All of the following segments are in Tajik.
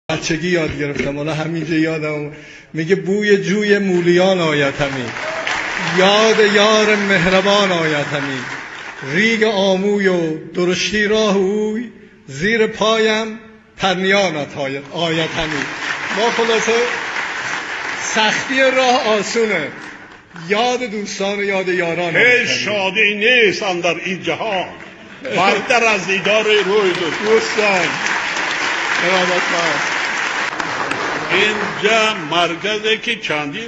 بچگی یاد گرفتم، حالا همینجا یادم میگه بوی جوی مولیان آید همی، یاد یار مهربان آید همی، ریگ آموی و درشتی راه اوی، زیر پایم پرنیانت آید همی. ما خلاصه سختی راه آسونه، یاد دوستان و یاد یاران. هیچ شادی نیست اندر این جهان برتر از دیدار روی دوستان. اینجا مرکزی که چندی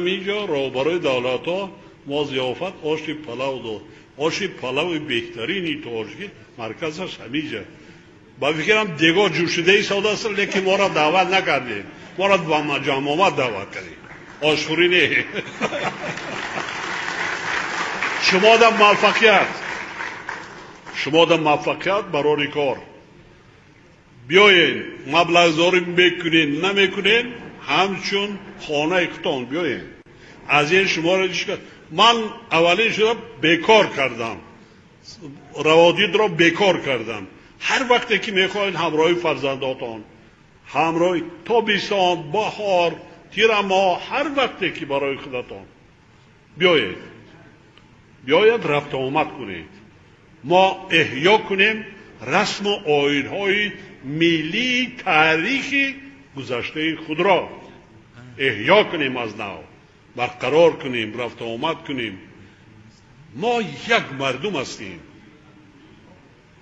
اینجا роҳбарои давлатҳо мо зиёфат оши палав дод. Оши палави беҳтарини тоҷикӣ марказаш ҳамиҷа. Ба фикрам дегор ҷӯшида истодааст, лекин моро даъват накардем. Моро ба ҷамъомад даъват кардем. Ошхӯрӣ не. Шумода муваффақият, шумода муваффақият барори кор. Биёен, маблағгузорӣ мекунем, намекунем, ҳамчун хонаи худтон биёен. Аз ин шуморо ман аввалин шуда бекор кардам, раводидро бекор кардам. Ҳар вақте ки мехоҳед ҳамроҳи фарзандотон, ҳамроҳи тобистон, баҳор, тирамоҳ, ҳар вақте ки барои худатон биёед, биёед рафту омад кунед. Мо эҳё кунем расму оинҳои миллии таърихи гузаштаи худро эҳё кунем, аз нав барқарор кунем, рафту омад кунем. Мо як мардум ҳастем,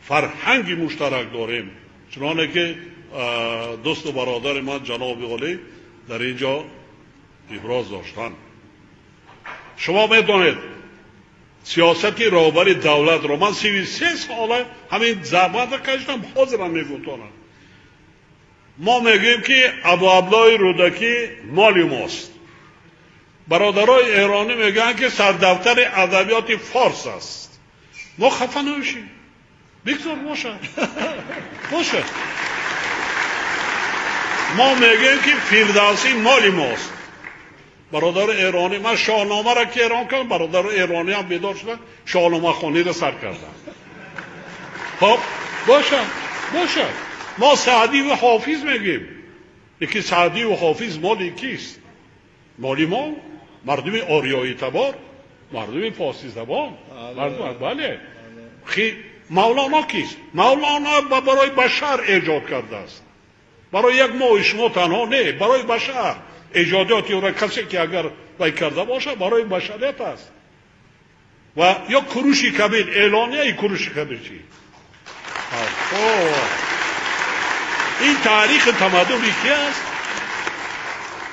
фарҳанги муштарак дорем, чуноне ки дӯсту бародари ман ҷаноби олӣ дар ин ҷо иброз доштанд. Шумо медонед сиёсати роҳбари давлатро ман 33 сола ҳамин заҳматро кашидам, ҳозирам мегӯтонам. Мо мегӯем ки Абу Абдуллои Рӯдакӣ моли мост. Бародарои эронӣ мегӯянд ки сардафтари адабиёти форс аст. Мо хафа намешем, бигзор бошад, бошад. Мо мегӯем ки Фирдавсӣ моли мост. Бародари эронӣ, ман шоҳномаро ки эрон кардам, бародари эронӣ ҳам бедор шуданд, шоҳномахониро сар карданд. Хоб бошад, бошад. Мо Саъдӣ ва Ҳофиз мегӯем, лекин Саъдӣ ва Ҳофиз моли кист? Моли мо, мардуми ориёӣ табор, мардуми форсизабон, мардум. Бале, Мавлоно кист? Мавлоно барои башар эҷод кардааст, барои як моҳи шумо танҳо не, барои башар. Эҷодиёти ӯро касе ки агар вай карда бошад, барои башарият аст. Ва ё Куруши Кабир, эълонияи Куруши Кабир чӣ? Ин таърихи тамаддуни ки аст?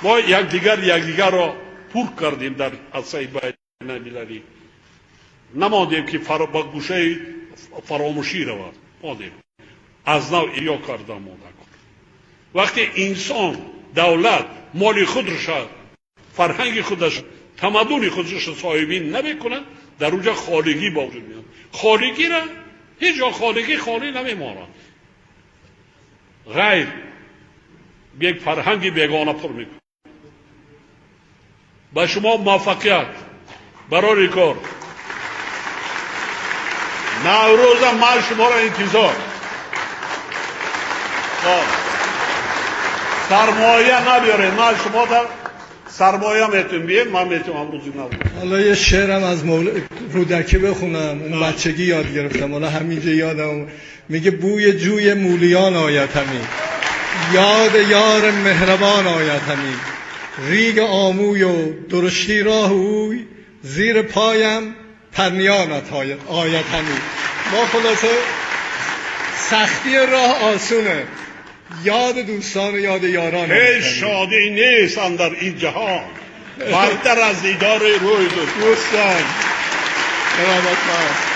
Мо якдигарро пур кардем дар арсаи байналмилалӣ, намондем ки ба гӯшаи фаромӯшӣ равад, мондем аз нав эҳё карда монда. Вақте инсон, давлат моли худро, фарҳанги худаш, тамаддуни худашро соҳибӣ намекунад, дар онҷо холигӣ ба вуҷуд меояд. Холигиро ҳеҷ ҷо холигӣ холӣ намемонад, ғайр як фарҳанги бегона пур мекунад. Ба шумо муваффақият барори кор. Наврӯза ман шуморо интизор. Сармоя набиёред, ман шумо дар сармоя метун бием, ман метунам рӯзи Наврӯз. ҳола یه شعرم از رودکی بخونم، اون بچگی یاد گرفتم، حالا همینجا یادم میگه بوی جوی مولیان آید همی، یاد یار مهربان آید همی، ریگ آموی و درشتی راه اوی، زیر پایم پرنیانت آید همی. ما خلاصه سختی راه آسونه، یاد دوستان و یاد یاران. هیچ شادی نیست اندر این جهان برتر از دیدار روی دوستان. ارادتمند.